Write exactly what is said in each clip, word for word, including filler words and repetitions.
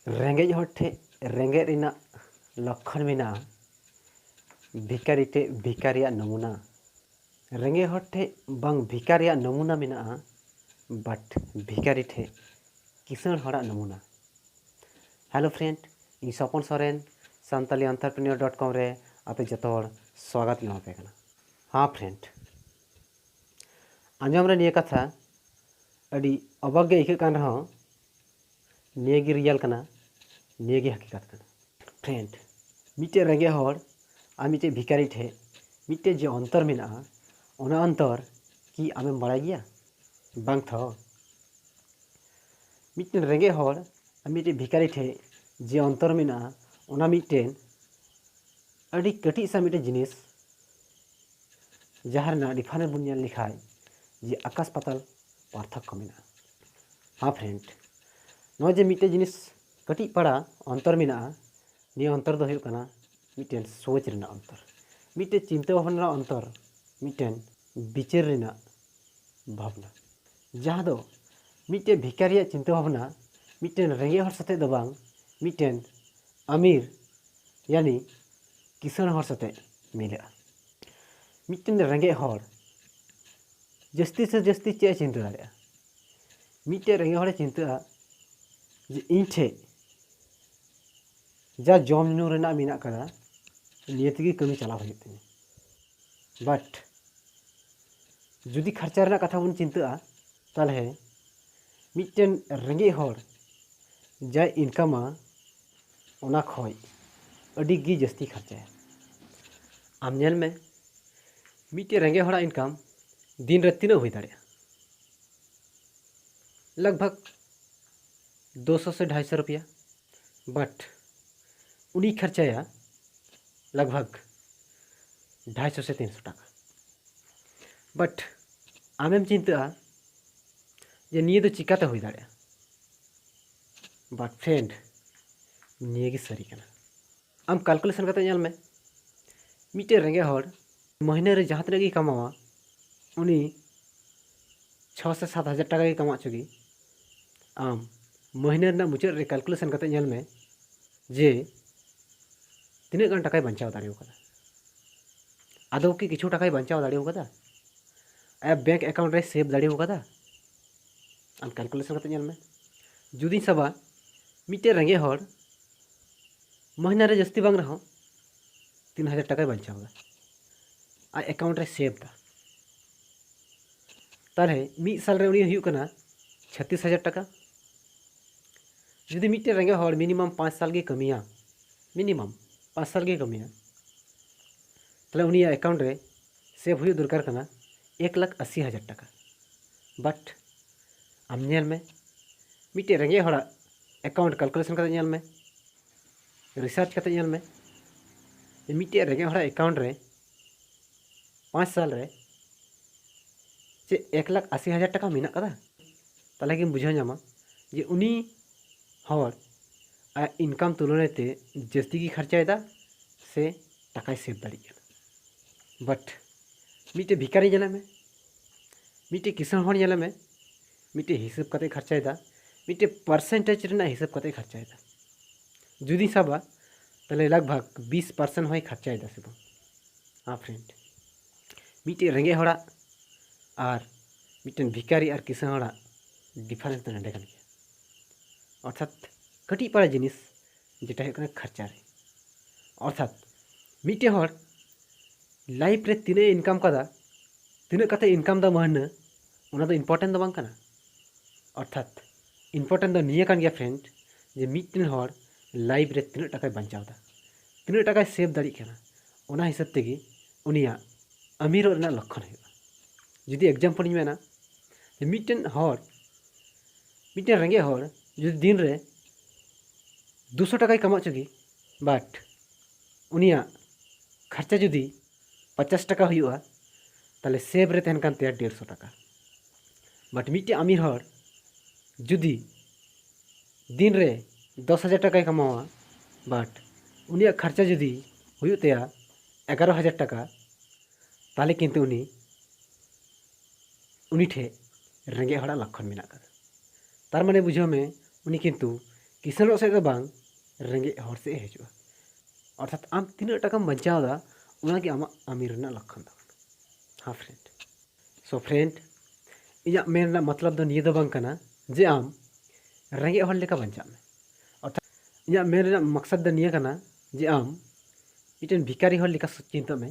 ᱨᱮᱸᱜᱮᱡ ᱦᱚᱲ ᱴᱷᱮᱡ ᱨᱮᱸᱜᱮᱡ ᱨᱮᱱᱟᱜ ᱞᱚᱠᱠᱷᱚᱱ ᱢᱮᱱᱟᱜᱼᱟ, ᱵᱷᱤᱠᱟᱨᱤ ᱴᱷᱮᱡ ᱵᱷᱤᱠᱟᱨᱤᱭᱟᱜ ᱱᱚᱢᱩᱱᱟ᱾ ᱨᱮᱸᱜᱮᱡ ᱦᱚᱲ ᱴᱷᱮᱡ ᱵᱟᱝ ᱵᱷᱤᱠᱟᱨᱤᱭᱟᱜ ᱱᱚᱢᱩᱱᱟ ᱢᱮᱱᱟᱜᱼᱟ, but ᱵᱷᱤᱠᱟᱨᱤ ᱴᱷᱮᱡ ᱠᱤᱥᱟᱹᱬ ᱦᱚᱲᱟᱜ ᱱᱚᱢᱩᱱᱟ᱾ Hello friend, ᱤᱧ ᱥᱚᱯᱚᱱ Soren, Santali entrepreneur dot com ᱨᱮ ᱟᱯᱮ ᱡᱚᱛᱚ ᱦᱚᱲ ᱥᱣᱟᱜᱟᱛ ᱤᱧ ᱮᱢᱟᱯᱮ ᱠᱟᱱᱟ᱾ ᱦᱟᱸ friend, ᱟᱸᱡᱚᱢ ᱨᱮ ᱱᱤᱭᱟᱹ ᱠᱟᱛᱷᱟ ᱟᱹᱰᱤ ᱚᱵᱟᱠ ᱜᱮ ᱟᱹᱭᱠᱟᱹᱜ ᱠᱟᱱ ᱨᱮᱦᱚᱸ, ᱱᱤᱭᱟᱹ ᱜᱮ real ᱠᱟᱱᱟ, ᱱᱤᱭᱟᱹ ᱜᱮ ᱦᱟᱹᱠᱤᱠᱟᱛ ᱠᱟᱱᱟ᱾ Friend, ᱢᱤᱫᱴᱮᱡ ᱨᱮᱸᱜᱮᱡ ᱦᱚᱲ ᱟᱨ ᱢᱤᱫᱴᱮᱡ ᱵᱷᱤᱠᱟᱨᱤ ᱴᱷᱮᱡ ᱢᱤᱫᱴᱮᱡ ᱡᱮ ᱚᱱᱛᱚᱨ ᱢᱮᱱᱟᱜᱼᱟ, ᱚᱱᱟ ᱚᱱᱛᱚᱨ ᱠᱤ ᱟᱢᱮᱢ ᱵᱟᱲᱟᱭ ᱜᱮᱭᱟ? ᱵᱟᱝ ᱛᱷᱚ᱾ ᱢᱤᱫᱴᱮᱱ ᱨᱮᱸᱜᱮᱡ ᱦᱚᱲ ᱟᱨ ᱢᱤᱫᱴᱮᱡ ᱵᱷᱤᱠᱟᱨᱤ ᱴᱷᱮᱡ ᱡᱮ ᱚᱱᱛᱚᱨ ᱢᱮᱱᱟᱜᱼᱟ, ᱚᱱᱟ ᱢᱤᱫᱴᱮᱱ ᱟᱹᱰᱤ ᱠᱟᱹᱴᱤᱡ ᱥᱟ ᱢᱤᱫᱴᱮᱡ ᱡᱤᱱᱤᱥ, ᱡᱟᱦᱟᱸ ᱨᱮᱱᱟᱜ difference ᱵᱚᱱ ᱧᱮᱞ ᱞᱮᱠᱷᱟᱡ ᱡᱮ ᱟᱠᱟᱥ ᱯᱟᱛᱟᱞ ᱯᱟᱨᱛᱷᱚᱠᱠᱚ ᱢᱮᱱᱟᱜᱼᱟ᱾ ᱦᱮᱸ friend, ᱱᱚᱜᱼᱚᱭ ᱡᱮ ᱢᱤᱫᱴᱮᱡ ᱡᱤᱱᱤᱥ ᱠᱟᱹᱴᱤᱡ ᱯᱟᱲᱟ ᱚᱱᱛᱚᱨ ᱢᱮᱱᱟᱜᱼᱟ, ᱱᱤᱭᱟᱹ ᱚᱱᱛᱚᱨ ᱫᱚ ᱦᱩᱭᱩᱜ ᱠᱟᱱᱟ ᱢᱤᱫᱴᱮᱱ ᱥᱳᱪ ᱨᱮᱱᱟᱜ ᱚᱱᱛᱚᱨ, ᱢᱤᱫᱴᱮᱱ ᱪᱤᱱᱛᱟᱹ ᱵᱷᱟᱵᱽᱱᱟ ᱨᱮᱱᱟᱜ ᱚᱱᱛᱚᱨ, ᱢᱤᱫᱴᱮᱱ ᱵᱤᱪᱟᱹᱨ ᱨᱮᱱᱟᱜ ᱵᱷᱟᱵᱽᱱᱟ, ᱡᱟᱦᱟᱸ ᱫᱚ ᱢᱤᱫᱴᱮᱱ ᱵᱷᱤᱠᱟᱨᱤᱭᱟᱜ ᱪᱤᱱᱛᱟᱹ ᱵᱷᱟᱵᱽᱱᱟ ᱢᱤᱫᱴᱮᱱ ᱨᱮᱸᱜᱮᱡ ᱦᱚᱲ ᱥᱟᱛᱮᱜ ᱫᱚ ᱵᱟᱝ, ᱢᱤᱫᱴᱮᱱ ᱟᱢᱤᱨ ᱭᱟᱱᱤ ᱠᱤᱥᱟᱹᱬ ᱦᱚᱲ ᱥᱟᱛᱮᱜ ᱢᱤᱞᱟᱹᱜᱼᱟ᱾ ᱢᱤᱫᱴᱮᱱ ᱨᱮᱸᱜᱮᱡ ᱦᱚᱲ ᱡᱟᱹᱥᱛᱤ ᱥᱮ ᱡᱟᱹᱥᱛᱤ ᱪᱮᱫ ᱮ ᱪᱤᱱᱛᱟᱹ ᱫᱟᱲᱮᱭᱟᱜᱼᱟ? ᱢᱤᱫᱴᱮᱱ ᱨᱮᱸᱜᱮᱡ ᱦᱚᱲᱮ ᱪᱤᱱᱛᱟᱹᱜᱼᱟ ᱡᱮ ᱤᱧ ᱴᱷᱮᱡ ᱡᱟ ᱡᱚᱢ ᱧᱩ ᱨᱮᱱᱟᱜ ᱢᱮᱱᱟᱜ ᱠᱟᱫᱟ, ᱱᱤᱭᱟᱹ ᱛᱮᱜᱮ ᱠᱟᱹᱢᱤ ᱪᱟᱞᱟᱣ ᱦᱩᱭᱩᱜ ᱛᱤᱧᱟ᱾ But ᱡᱩᱫᱤ ᱠᱷᱚᱨᱪᱟ ᱨᱮᱱᱟᱜ ᱠᱟᱛᱷᱟ ᱵᱚᱱ ᱪᱤᱱᱛᱟᱹᱜᱼᱟ, ᱛᱟᱦᱚᱞᱮ ᱢᱤᱫᱴᱮᱱ ᱨᱮᱸᱜᱮᱡ ᱦᱚᱲ ᱡᱟᱭ ᱤᱱᱠᱟᱢᱟ, ᱚᱱᱟ ᱠᱷᱚᱡ ᱟᱹᱰᱤ ᱜᱮ ᱡᱟᱹᱥᱛᱤ ᱠᱷᱚᱨᱪᱟᱭᱟ᱾ ᱟᱢ ᱧᱮᱞ ᱢᱮ, ᱢᱤᱫᱴᱮᱱ ᱨᱮᱸᱜᱮᱡ ᱦᱚᱲᱟᱜ ᱤᱱᱠᱟᱢ ᱫᱤᱱ ᱨᱮ ᱛᱤᱱᱟᱹᱜ ᱦᱩᱭ ᱫᱟᱲᱮᱭᱟᱜᱼᱟ? ᱞᱟᱜᱽ ᱵᱷᱟᱜᱽ ᱫᱩ ᱥᱚ ᱥᱮ ᱰᱷᱟᱭ ᱥᱚ ᱨᱩᱯᱤᱭᱟ, but ᱩᱱᱤᱭ ᱠᱷᱚᱨᱪᱟᱭᱟ ᱞᱟᱜᱽ ᱵᱷᱟᱜᱽ ᱰᱷᱟᱭ ᱥᱚ ᱥᱮ ᱛᱤᱱ ᱥᱚ ᱴᱟᱠᱟ᱾ But ᱟᱢᱮᱢ ᱪᱤᱱᱛᱟᱹᱜᱼᱟ ᱡᱮ ᱱᱤᱭᱟᱹ ᱫᱚ ᱪᱤᱠᱟᱛᱮ ᱦᱩᱭ ᱫᱟᱲᱮᱭᱟᱜᱼᱟ? But friend, ᱱᱤᱭᱟᱹ ᱜᱮ ᱥᱟᱹᱨᱤ ᱠᱟᱱᱟ᱾ ᱟᱢ calculation ᱠᱟᱛᱮ ᱧᱮᱞ ᱢᱮ, ᱢᱤᱫᱴᱮᱱ ᱨᱮᱸᱜᱮᱡ ᱦᱚᱲ ᱢᱟᱹᱦᱱᱟᱹ ᱨᱮ ᱡᱟᱦᱟᱸ ᱛᱤᱱᱟᱹᱜ ᱜᱮᱭ ᱠᱟᱢᱟᱣᱟ, ᱩᱱᱤ ᱪᱷᱚ ᱥᱮ ᱥᱟᱛ ᱦᱟᱡᱟᱨ ᱴᱟᱠᱟ ᱜᱮ ᱠᱟᱢᱟᱣ ᱦᱚᱪᱚ ᱜᱮ, ᱟᱢ ᱢᱟᱹᱦᱱᱟᱹ ᱨᱮᱱᱟᱜ ᱢᱩᱪᱟᱹᱫ ᱨᱮ ᱠᱟᱞᱠᱩᱞᱮᱥᱚᱱ ᱠᱟᱛᱮ ᱧᱮᱞ ᱢᱮ ᱡᱮ ᱛᱤᱱᱟᱹᱜ ᱜᱟᱱ ᱴᱟᱠᱟᱭ ᱵᱟᱧᱪᱟᱣ ᱫᱟᱲᱮ ᱟᱠᱟᱫᱟ᱾ ᱟᱫᱚ ᱠᱤ ᱠᱤᱪᱷᱩ ᱴᱟᱠᱟᱭ ᱵᱟᱧᱪᱟᱣ ᱫᱟᱲᱮ ᱟᱠᱟᱫᱟ? ᱟᱭᱟᱜ ᱵᱮᱝᱠ ᱮᱠᱟᱣᱩᱱᱴ ᱨᱮ ᱥᱮᱵᱷ ᱫᱟᱲᱮ ᱟᱠᱟᱫᱟ? ᱟᱢ ᱠᱟᱞᱠᱩᱞᱮᱥᱚᱱ ᱠᱟᱛᱮ ᱧᱮᱞ ᱢᱮ᱾ ᱡᱩᱫᱤᱧ ᱥᱟᱵᱟ, ᱢᱤᱫᱴᱮᱱ ᱨᱮᱸᱜᱮᱡ ᱦᱚᱲ ᱢᱟᱹᱦᱱᱟᱹ ᱨᱮ ᱡᱟᱹᱥᱛᱤ ᱵᱟᱝ ᱨᱮᱦᱚᱸ ᱛᱤᱱ ᱦᱟᱡᱟᱨ ᱴᱟᱠᱟᱭ ᱵᱟᱧᱪᱟᱣ ᱮᱫᱟ, ᱟᱡ ᱮᱠᱟᱣᱩᱱᱴ ᱨᱮ ᱥᱮᱵᱷ ᱮᱫᱟ, ᱛᱟᱦᱚᱞᱮ ᱢᱤᱫ ᱥᱟᱞ ᱨᱮ ᱩᱱᱤ ᱦᱩᱭᱩᱜ ᱠᱟᱱᱟ ᱪᱷᱟᱛᱤᱥ ᱦᱟᱡᱟᱨ ᱴᱟᱠᱟ᱾ ᱡᱩᱫᱤ ᱢᱤᱫᱴᱮᱱ ᱨᱮᱸᱜᱮᱡ ᱦᱚᱲ ᱢᱤᱱᱤᱢᱟᱢ ᱯᱟᱸᱪ ᱥᱟᱞ ᱜᱮ ᱠᱟᱹᱢᱤᱭᱟ, ᱢᱤᱱᱤᱢᱟᱢ ᱯᱟᱸᱪ ᱥᱟᱞ ᱜᱮ ᱠᱟᱹᱢᱤᱭᱟ, ᱛᱟᱦᱚᱞᱮ ᱩᱱᱤᱭᱟᱜ ᱮᱠᱟᱣᱩᱱᱴ ᱨᱮ ᱥᱮᱵᱷ ᱦᱩᱭᱩᱜ ᱫᱚᱨᱠᱟᱨ ᱠᱟᱱᱟ ᱮᱠ ᱞᱟᱠᱷ ᱟᱥᱤ ᱦᱟᱡᱟᱨ ᱴᱟᱠᱟ᱾ ᱵᱟᱴ ᱟᱢ ᱧᱮᱞ ᱢᱮ, ᱢᱤᱫᱴᱮᱱ ᱨᱮᱸᱜᱮᱡ ᱦᱚᱲᱟᱜ ᱮᱠᱟᱣᱩᱱᱴ ᱠᱟᱞᱠᱩᱞᱮᱥᱚᱱ ᱠᱟᱛᱮ ᱧᱮᱞ ᱢᱮ, ᱨᱤᱥᱟᱨᱪ ᱠᱟᱛᱮ ᱧᱮᱞ ᱢᱮ ᱡᱮ ᱢᱤᱫᱴᱮᱱ ᱨᱮᱸᱜᱮᱡ ᱦᱚᱲᱟᱜ ᱮᱠᱟᱣᱩᱱᱴ ᱨᱮ ᱯᱟᱸᱪ ᱥᱟᱞ ᱨᱮ ᱪᱮᱫ ᱮᱠ ᱞᱟᱠᱷ ᱟᱥᱤ ᱦᱟᱡᱟᱨ ᱴᱟᱠᱟ ᱢᱮᱱᱟᱜ ᱠᱟᱫᱟ? ᱛᱟᱦᱚᱞᱮ ᱜᱮᱢ ᱵᱩᱡᱷᱟᱹᱣ ᱧᱟᱢᱟ ᱡᱮ ᱩᱱᱤ ᱦᱚᱲ ᱟᱭᱟᱜ ᱤᱱᱠᱟᱢ ᱛᱩᱞᱚᱱᱟ ᱛᱮ ᱡᱟᱹᱥᱛᱤ ᱜᱮ ᱠᱷᱚᱨᱪᱟᱭᱮᱫᱟ ᱥᱮ ᱴᱟᱠᱟᱭ ᱥᱮᱵᱷ ᱫᱟᱲᱮᱭᱟᱜ ᱠᱟᱱᱟ᱾ ᱵᱟᱴ ᱢᱤᱫᱴᱮᱱ ᱵᱷᱤᱠᱟᱨᱤ ᱧᱮᱞᱮ ᱢᱮ, ᱢᱤᱫᱴᱮᱱ ᱠᱤᱥᱟᱹᱬ ᱦᱚᱲ ᱧᱮᱞᱮ ᱢᱮ, ᱢᱤᱫᱴᱮᱱ ᱦᱤᱥᱟᱹᱵ ᱠᱟᱛᱮ ᱠᱷᱚᱨᱪᱟᱭᱮᱫᱟ, ᱢᱤᱫᱴᱮᱱ ᱯᱟᱨᱥᱮᱱᱴᱮᱡᱽ ᱨᱮᱱᱟᱜ ᱦᱤᱥᱟᱹᱵ ᱠᱟᱛᱮ ᱠᱷᱚᱨᱪᱟᱭᱮᱫᱟ᱾ ᱡᱩᱫᱤ ᱥᱟᱵᱟ, ᱛᱟᱦᱚᱞᱮ ᱞᱟᱜᱽ ᱵᱷᱟᱜᱽ ᱵᱤᱥ ᱯᱟᱨᱥᱮᱱᱴ ᱦᱚᱸᱭ ᱠᱷᱚᱨᱪᱟᱭᱮᱫᱟ ᱥᱮ ᱵᱟᱝ? ᱦᱮᱸ ᱯᱷᱨᱮᱱᱰ, ᱢᱤᱫᱴᱮᱱ ᱨᱮᱸᱜᱮᱡ ᱦᱚᱲᱟᱜ ᱟᱨ ᱢᱤᱫᱴᱮᱱ ᱵᱷᱤᱠᱟᱨᱤ ᱟᱨ ᱠᱤᱥᱟᱹᱬ ᱦᱚᱲᱟᱜ ᱰᱤᱯᱷᱟᱨᱮᱱᱥ ᱫᱚ ᱱᱚᱰᱮ ᱠᱟᱱ ᱜᱮᱭᱟ᱾ ᱚᱨᱛᱷᱟᱛ ᱠᱟᱹᱴᱤᱡ ᱯᱟᱨᱟ ᱡᱤᱱᱤᱥ, ᱡᱮᱴᱟ ᱦᱩᱭᱩᱜ ᱠᱟᱱᱟ ᱠᱷᱚᱨᱪᱟ ᱨᱮ᱾ ᱚᱨᱛᱷᱟᱛ ᱢᱤᱫᱴᱮᱱ ᱦᱚᱲ ᱞᱟᱭᱤᱯᱷ ᱨᱮ ᱛᱤᱱᱟᱹᱜ ᱮ ᱤᱱᱠᱟᱢ ᱠᱟᱫᱟ, ᱛᱤᱱᱟᱹᱜ ᱠᱟᱛᱮ ᱤᱱᱠᱟᱢ ᱫᱟ ᱢᱟᱹᱦᱱᱟᱹ, ᱚᱱᱟ ᱫᱚ ᱤᱢᱯᱚᱨᱴᱮᱱᱴ ᱫᱚ ᱵᱟᱝ ᱠᱟᱱᱟ᱾ ᱚᱨᱛᱷᱟᱛ ᱤᱢᱯᱚᱨᱴᱮᱱᱴ ᱫᱚ ᱱᱤᱭᱟᱹ ᱠᱟᱱ ᱜᱮᱭᱟ ᱯᱷᱨᱮᱱᱰ, ᱡᱮ ᱢᱤᱫᱴᱮᱱ ᱦᱚᱲ ᱞᱟᱭᱤᱯᱷ ᱨᱮ ᱛᱤᱱᱟᱹᱜ ᱴᱟᱠᱟᱭ ᱵᱟᱧᱪᱟᱣ ᱫᱟ, ᱛᱤᱱᱟᱹᱜ ᱴᱟᱠᱟᱭ ᱥᱮᱵᱷ ᱫᱟᱲᱮᱭᱟᱜ ᱠᱟᱱᱟ, ᱚᱱᱟ ᱦᱤᱥᱟᱹᱵ ᱛᱮᱜᱮ ᱩᱱᱤᱭᱟᱜ ᱟᱢᱤᱨᱚᱜ ᱨᱮᱱᱟᱜ ᱞᱚᱠᱠᱷᱚᱱ ᱦᱩᱭᱩᱜᱼᱟ᱾ ᱡᱩᱫᱤ ᱮᱠᱡᱟᱢᱯᱚᱞ ᱤᱧ ᱢᱮᱱᱟ, ᱡᱮ ᱢᱤᱫᱴᱮᱱ ᱦᱚᱲ, ᱢᱤᱫᱴᱮᱱ ᱨᱮᱸᱜᱮᱡ ᱦᱚᱲ ᱡᱩᱫᱤ ᱫᱤᱱ ᱨᱮ ᱫᱩᱥᱚ ᱴᱟᱠᱟᱭ ᱠᱟᱢᱟᱣ ᱦᱚᱪᱚ ᱜᱮ, ᱵᱟᱴ ᱩᱱᱤᱭᱟᱜ ᱠᱷᱚᱨᱪᱟ ᱡᱩᱫᱤ ᱯᱚᱪᱟᱥ ᱴᱟᱠᱟ ᱦᱩᱭᱩᱜᱼᱟ, ᱛᱟᱦᱚᱞᱮ ᱥᱮᱵᱷ ᱨᱮ ᱛᱟᱦᱮᱱ ᱠᱟᱱ ᱛᱟᱭᱟ ᱰᱮᱲᱥᱚ ᱴᱟᱠᱟ᱾ ᱵᱟᱴ ᱢᱤᱫᱴᱮᱱ ᱟᱢᱤᱨ ᱦᱚᱲ ᱡᱩᱫᱤ ᱫᱤᱱ ᱨᱮ ᱫᱚᱥ ᱦᱟᱡᱟᱨ ᱴᱟᱠᱟᱭ ᱠᱟᱢᱟᱣᱟ, ᱵᱟᱴ ᱩᱱᱤᱭᱟᱜ ᱠᱷᱚᱨᱪᱟ ᱡᱩᱫᱤ ᱦᱩᱭᱩᱜ ᱛᱟᱭᱟ ᱮᱜᱟᱨᱚ ᱦᱟᱡᱟᱨ ᱴᱟᱠᱟ, ᱛᱟᱦᱚᱞᱮ ᱠᱤᱱᱛᱩ ᱩᱱᱤ, ᱩᱱᱤ ᱴᱷᱮᱱ ᱨᱮᱸᱜᱮᱡ ᱦᱚᱲᱟᱜ ᱞᱚᱠᱠᱷᱚᱱ ᱢᱮᱱᱟᱜ ᱠᱟᱫᱟ᱾ ᱛᱟᱨ ᱢᱟᱱᱮ ᱵᱩᱡᱷᱟᱹᱣ ᱢᱮ, ᱩᱱᱤ ᱠᱤᱱᱛᱩ ᱠᱤᱥᱟᱹᱬᱚᱜ ᱥᱮᱫ ᱫᱚ ᱵᱟᱝ, ᱨᱮᱸᱜᱮᱡ ᱦᱚᱲ ᱥᱮᱫ ᱮ ᱦᱤᱡᱩᱜᱼᱟ᱾ ᱚᱨᱛᱷᱟᱛ ᱟᱢ ᱛᱤᱱᱟᱹᱜ ᱴᱟᱠᱟᱢ ᱵᱟᱧᱪᱟᱣ ᱮᱫᱟ, ᱚᱱᱟᱜᱮ ᱟᱢᱟᱜ ᱟᱢᱤᱨ ᱨᱮᱱᱟᱜ ᱞᱚᱠᱠᱷᱚᱱ ᱫᱚ ᱠᱟᱱᱟ᱾ ᱦᱮᱸ ᱯᱷᱨᱮᱱᱰ᱾ ᱥᱳ ᱯᱷᱨᱮᱱᱰ, ᱤᱧᱟᱹᱜ ᱢᱮᱱ ᱨᱮᱱᱟᱜ ᱢᱚᱛᱞᱚᱵ ᱫᱚ ᱱᱤᱭᱟᱹ ᱫᱚ ᱵᱟᱝ ᱠᱟᱱᱟ ᱡᱮ ᱟᱢ ᱨᱮᱸᱜᱮᱡ ᱦᱚᱲ ᱞᱮᱠᱟ ᱵᱟᱧᱪᱟᱜ ᱢᱮ᱾ ᱚᱨᱛᱷᱟᱛ ᱤᱧᱟᱹᱜ ᱢᱮᱱ ᱨᱮᱱᱟᱜ ᱢᱚᱠᱥᱚᱫ ᱫᱚ ᱱᱤᱭᱟᱹ ᱠᱟᱱᱟ ᱡᱮ ᱟᱢ ᱢᱤᱫᱴᱮᱱ ᱵᱷᱤᱠᱟᱨᱤ ᱦᱚᱲ ᱞᱮᱠᱟ ᱪᱤᱱᱛᱟᱹᱜ ᱢᱮ,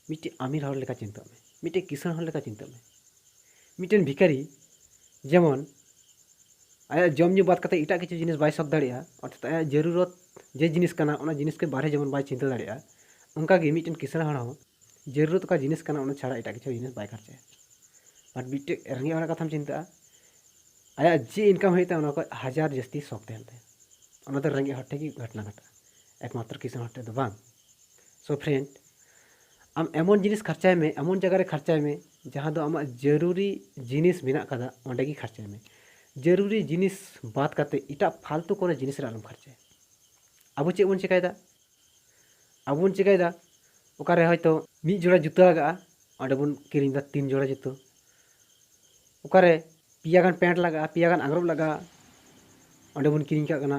ᱢᱤᱫᱴᱮᱱ ᱟᱢᱤᱨ ᱦᱚᱲ ᱞᱮᱠᱟ ᱪᱤᱱᱛᱟᱹᱜ ᱢᱮ, ᱢᱤᱫᱴᱮᱱ ᱠᱤᱥᱟᱹᱬ ᱦᱚᱲ ᱞᱮᱠᱟ ᱪᱤᱱᱛᱟᱹᱜ ᱢᱮ᱾ ᱢᱤᱫᱴᱮᱱ ᱵᱷᱤᱠᱟᱨᱤ ᱡᱮᱢᱚᱱ ᱟᱭᱟᱜ ᱡᱚᱢ ᱧᱩ ᱵᱟᱫ ᱠᱟᱛᱮ ᱮᱴᱟᱜ ᱠᱤᱪᱷᱩ ᱡᱤᱱᱤᱥ ᱵᱟᱭ ᱥᱚᱠ ᱫᱟᱲᱮᱭᱟᱜᱼᱟ, ᱚᱨᱛᱷᱟᱛ ᱟᱭᱟᱜ ᱡᱟᱹᱨᱩᱨᱚᱛ ᱡᱮ ᱡᱤᱱᱤᱥ ᱠᱟᱱᱟ, ᱚᱱᱟ ᱡᱤᱱᱤᱥ ᱠᱷᱚᱱ ᱵᱟᱨᱦᱮ ᱡᱮᱢᱚᱱ ᱵᱟᱭ ᱪᱤᱱᱛᱟᱹ ᱫᱟᱲᱮᱭᱟᱜᱼᱟ, ᱚᱱᱠᱟᱜᱮ ᱢᱤᱫᱴᱮᱱ ᱠᱤᱥᱟᱹᱬ ᱦᱚᱲ ᱦᱚᱸ ᱡᱟᱹᱨᱩᱨᱚᱛ ᱚᱠᱟ ᱡᱤᱱᱤᱥ ᱠᱟᱱᱟ, ᱚᱱᱟ ᱪᱷᱟᱲᱟ ᱮᱴᱟᱜ ᱠᱤᱪᱷᱩ ᱡᱤᱱᱤᱥ ᱵᱟᱭ ᱠᱷᱚᱨᱪᱟᱭᱟ᱾ ᱵᱟᱴ ᱢᱤᱫᱴᱮᱱ ᱨᱮᱸᱜᱮᱡ ᱦᱚᱲᱟᱜ ᱠᱟᱛᱷᱟᱢ ᱪᱤᱱᱛᱟᱹᱜᱼᱟ, ᱟᱭᱟᱜ ᱡᱮ ᱤᱱᱠᱟᱢ ᱦᱩᱭᱩᱜ ᱛᱟᱭᱟ, ᱚᱱᱟ ᱠᱷᱚᱱ ᱦᱟᱡᱟᱨ ᱡᱟᱹᱥᱛᱤ ᱥᱚᱠ ᱛᱟᱦᱮᱱ ᱛᱟᱭᱟ᱾ ᱚᱱᱟ ᱫᱚ ᱨᱮᱸᱜᱮᱡ ᱦᱚᱲ ᱴᱷᱮᱱ ᱜᱮ ᱜᱷᱚᱴᱱᱟ ᱜᱷᱚᱴᱟᱜᱼᱟ, ᱮᱠᱢᱟᱛᱨᱚ ᱠᱤᱥᱟᱹᱬ ᱦᱚᱲ ᱴᱷᱮᱱ ᱫᱚ ᱵᱟᱝ᱾ ᱥᱳ ᱯᱷᱨᱮᱱᱰ, ᱟᱢ ᱮᱢᱚᱱ ᱡᱤᱱᱤᱥ ᱠᱷᱚᱨᱪᱟᱭ ᱢᱮ, ᱮᱢᱚᱱ ᱡᱟᱭᱜᱟ ᱨᱮ ᱠᱷᱚᱨᱪᱟᱭ ᱢᱮ, ᱡᱟᱦᱟᱸ ᱫᱚ ᱟᱢᱟᱜ ᱡᱟᱹᱨᱩᱨᱤ ᱡᱤᱱᱤᱥ ᱢᱮᱱᱟᱜ ᱠᱟᱫᱟ, ᱚᱸᱰᱮ ᱜᱮ ᱠᱷᱚᱨᱪᱟᱭ ᱢᱮ᱾ ᱡᱟᱹᱨᱩᱨᱤ ᱡᱤᱱᱤᱥ ᱵᱟᱫ ᱠᱟᱛᱮ ᱮᱴᱟᱜ ᱯᱷᱟᱞᱛᱩ ᱠᱳᱱᱳ ᱡᱤᱱᱤᱥ ᱨᱮ ᱟᱞᱚᱢ ᱠᱷᱚᱨᱪᱟᱭᱟ᱾ ᱟᱵᱚ ᱪᱮᱫ ᱵᱚᱱ ᱪᱮᱠᱟᱭᱮᱫᱟ? ᱟᱵᱚ ᱵᱚᱱ ᱪᱮᱠᱟᱭᱮᱫᱟ, ᱚᱠᱟᱨᱮ ᱦᱚᱭᱛᱳ ᱢᱤᱫ ᱡᱳᱲᱟ ᱡᱩᱛᱟᱹ ᱞᱟᱜᱟᱜᱼᱟ, ᱚᱸᱰᱮ ᱵᱚᱱ ᱠᱤᱨᱤᱧ ᱮᱫᱟ ᱛᱤᱱ ᱡᱳᱲᱟ ᱡᱩᱛᱟᱹ᱾ ᱚᱠᱟᱨᱮ ᱯᱮᱭᱟ ᱜᱟᱱ ᱯᱮᱱᱴ ᱞᱟᱜᱟᱜᱼᱟ, ᱯᱮᱭᱟ ᱜᱟᱱ ᱟᱝᱨᱚᱵ ᱞᱟᱜᱟᱜᱼᱟ, ᱚᱸᱰᱮ ᱵᱚᱱ ᱠᱤᱨᱤᱧ ᱠᱟᱜ ᱠᱟᱱᱟ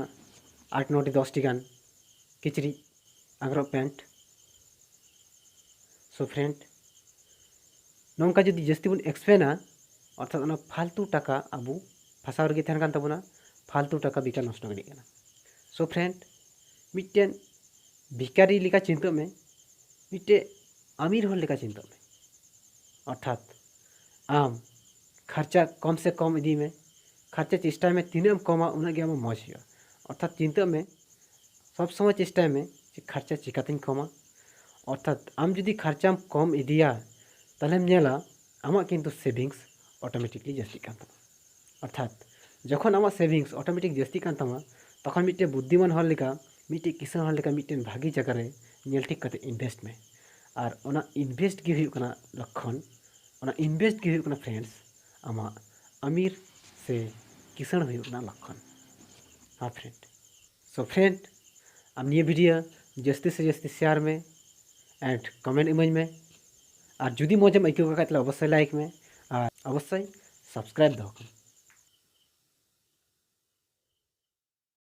ᱟᱴ ᱱᱚᱴᱤ ᱫᱚᱥᱴᱤ ᱜᱟᱱ ᱠᱤᱪᱨᱤᱡ, ᱟᱝᱨᱚᱵ, ᱯᱮᱱᱴ᱾ ᱥᱳ ᱯᱷᱨᱮᱱᱰ, ᱱᱚᱝᱠᱟ ᱡᱩᱫᱤ ᱡᱟᱹᱥᱛᱤ ᱵᱚᱱ ᱮᱠᱥᱯᱮᱱᱟ, ᱚᱨᱛᱷᱟᱛ ᱚᱱᱟ ᱯᱷᱟᱞᱛᱩ ᱴᱟᱠᱟ ᱟᱵᱚ ᱯᱷᱟᱥᱟᱣ ᱨᱮᱜᱮ ᱛᱟᱦᱮᱱ ᱠᱟᱱ ᱛᱟᱵᱚᱱᱟ, ᱯᱷᱟᱞᱛᱩ ᱴᱟᱠᱟ ᱵᱮᱠᱟᱨ ᱱᱚᱥᱴᱚ ᱜᱤᱰᱤᱜ ᱠᱟᱱᱟ᱾ ᱥᱳ ᱯᱷᱨᱮᱱᱰ, ᱢᱤᱫᱴᱮᱱ ᱵᱷᱤᱠᱟᱨᱤ ᱞᱮᱠᱟ ᱪᱤᱱᱛᱟᱹᱜ ᱢᱮ, ᱢᱤᱫᱴᱮᱱ ᱟᱢᱤᱨ ᱦᱚᱲ ᱞᱮᱠᱟ ᱪᱤᱱᱛᱟᱹᱜ ᱢᱮ᱾ ᱚᱨᱛᱷᱟᱛ ᱟᱢ ᱠᱷᱚᱨᱪᱟ ᱠᱚᱢ ᱥᱮ ᱠᱚᱢ ᱤᱫᱤᱭ ᱢᱮ, ᱠᱷᱚᱨᱪᱟ ᱪᱮᱥᱴᱟᱭ ᱢᱮ, ᱛᱤᱱᱟᱹᱜ ᱮᱢ ᱠᱚᱢᱟ ᱩᱱᱟᱹᱜ ᱜᱮ ᱟᱢᱟᱜ ᱢᱚᱡᱽ ᱦᱩᱭᱩᱜᱼᱟ᱾ ᱚᱨᱛᱷᱟᱛ ᱪᱤᱱᱛᱟᱹᱜ ᱢᱮ, ᱥᱚᱵᱽ ᱥᱚᱢᱚᱭ ᱪᱮᱥᱴᱟᱭ ᱢᱮ ᱡᱮ ᱠᱷᱚᱨᱪᱟ ᱪᱤᱠᱟᱛᱤᱧ ᱠᱚᱢᱟ᱾ ᱚᱨᱛᱷᱟᱛ ᱟᱢ ᱡᱩᱫᱤ ᱠᱷᱚᱨᱪᱟᱢ ᱠᱚᱢ ᱤᱫᱤᱭᱟ, ᱛᱟᱦᱞᱮᱢ ᱧᱮᱞᱟ ᱟᱢᱟᱜ ᱠᱤᱱᱛᱩ ᱥᱮᱵᱷᱤᱝᱥ ᱚᱴᱳᱢᱮᱴᱤᱠᱞᱤ ᱡᱟᱹᱥᱛᱤᱜ ᱠᱟᱱ ᱛᱟᱢᱟ᱾ ᱚᱨᱛᱷᱟᱛ ᱡᱚᱠᱷᱚᱱ ᱟᱢᱟᱜ ᱥᱮᱵᱷᱤᱝᱥ ᱚᱴᱳᱢᱮᱴᱤᱠ ᱡᱟᱹᱥᱛᱤᱜ ᱠᱟᱱ ᱛᱟᱢᱟ, ᱛᱚᱠᱷᱚᱱ ᱢᱤᱫᱴᱮᱱ ᱵᱩᱫᱽᱫᱷᱤᱢᱟᱱ ᱦᱚᱲ ᱞᱮᱠᱟ, ᱢᱤᱫᱴᱮᱱ ᱠᱤᱥᱟᱹᱬ ᱦᱚᱲ ᱞᱮᱠᱟ ᱢᱤᱫᱴᱮᱱ ᱵᱷᱟᱹᱜᱤ ᱡᱟᱭᱜᱟ ᱨᱮ ᱧᱮᱞ ᱴᱷᱤᱠ ᱠᱟᱛᱮ ᱤᱱᱵᱷᱮᱥᱴ ᱢᱮ᱾ ᱟᱨ ᱚᱱᱟ ᱤᱱᱵᱷᱮᱥᱴ ᱜᱮ ᱦᱩᱭᱩᱜ ᱠᱟᱱᱟ ᱞᱚᱠᱠᱷᱚᱱ, ᱚᱱᱟ ᱤᱱᱵᱷᱮᱥᱴ ᱜᱮ ᱦᱩᱭᱩᱜ ᱠᱟᱱᱟ ᱯᱷᱨᱮᱱᱰᱥ, ᱟᱢᱟᱜ ᱟᱢᱤᱨ ᱥᱮ ᱠᱤᱥᱟᱹᱬ ᱦᱩᱭᱩᱜ ᱨᱮᱱᱟᱜ ᱞᱚᱠᱠᱷᱚᱱ᱾ ᱦᱮᱸ ᱯᱷᱨᱮᱱᱰ᱾ ᱥᱳ ᱯᱷᱨᱮᱱᱰ, ᱟᱢ ᱱᱤᱭᱟᱹ ᱵᱷᱤᱰᱤᱭᱳ ᱡᱟᱹᱥᱛᱤ ᱥᱮ ᱡᱟᱹᱥᱛᱤ ᱥᱮᱭᱟᱨ ᱢᱮ and ᱠᱚᱢᱮᱱᱴ ᱤᱢᱟᱹᱧ ᱢᱮ᱾ ᱟᱨ ᱡᱩᱫᱤ ᱢᱚᱡᱮᱢ ᱟᱹᱭᱠᱟᱹᱣ ᱠᱷᱟᱡ, ᱛᱟᱦᱞᱮ ᱚᱵᱚᱥᱥᱳᱭ ᱞᱟᱭᱤᱠ ᱢᱮ ᱟᱨ ᱚᱵᱚᱥᱥᱳᱭ ᱥᱟᱵᱥᱠᱨᱟᱭᱤᱵ ᱫᱚᱦᱚ ᱠᱟᱜ ᱢᱮ᱾